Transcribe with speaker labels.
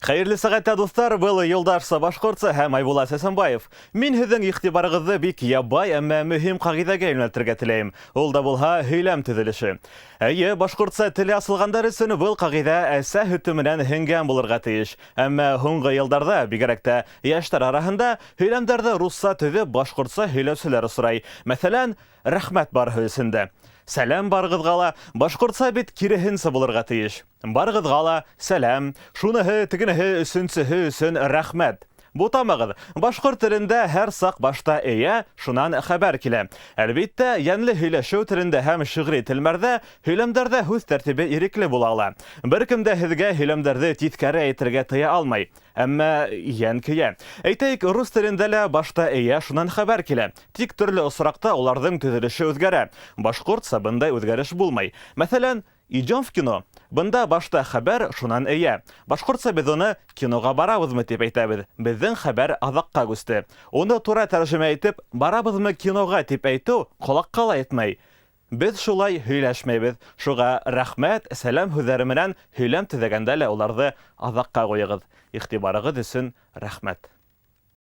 Speaker 1: Хәйерле сәғәттә, дуҫтар! Был «Юлдашса башҡортса» һәм Айбулат Сәсәнбаев. Мин һеҙҙең иғтибарығыҙҙы бик ябай, әммә мөһим ҡағиҙәгә йүнәлтергә теләйем. Ул да булһа һөйләм төҙөлөшө. Эйе, башҡортса теле асылғандар өсөн был ҡағиҙә әсә һөтө менән һеңгән булырға тейеш. Әммә һуңғы йылдарҙа, бигерәк тә йәштәр араһында, һөйләмдәрҙе русса төҙөп, башҡортса һөйләүселәр осрай. Мәҫәлән, рәхмәт барыһы өсөн дә. Сәләм барығыҙға ла, башҡортса бит киреһенсә булырға тейеш. Барығыҙға ла сәләм, шуныһы, тегенеһе, өсөнсөһө өсөн рәхмәт. Бутамағыҙ, башҡорт телендә һәр саҡ башта эйә, шунан хәбәр килә. Әлбиттә, йәнле һөйләшеү телендә һәм шиғри телмәрҙә һөйләмдәрҙә һүҙ тәртибе ирекле була ала. Бер кем дә һеҙгә һөйләмдәрҙе тиҫкәре әйтергә тыя алмай. Әммә йән көйә. Әйтәйек, рус телендә лә башта эйә, шунан хәбәр килә. Тик төрлө осраҡта уларҙың төҙөлөшө үҙгәрә. Башҡортса бындай үҙгәреш булмай. Мәҫәлән, идем в кино. Бында башта хәбәр, шунан эйә. Башҡортса беҙ уны киноға барабыҙмы тип әйтәбеҙ. Беҙҙең хәбәр аҙаҡҡа күсте. Уны тура тәржемә итеп, барабыҙмы киноға тип әйтеү ҡолаҡҡа ла етмәй. Беҙ шулай һөйләшмәйбеҙ. Шуға рәхмәт, сәләм һүҙҙәре менән һөйләм төҙәгәндә лә уларҙы аҙаҡҡа ҡуйығыҙ. Иғтибарығыҙ өсөн рәхмәт.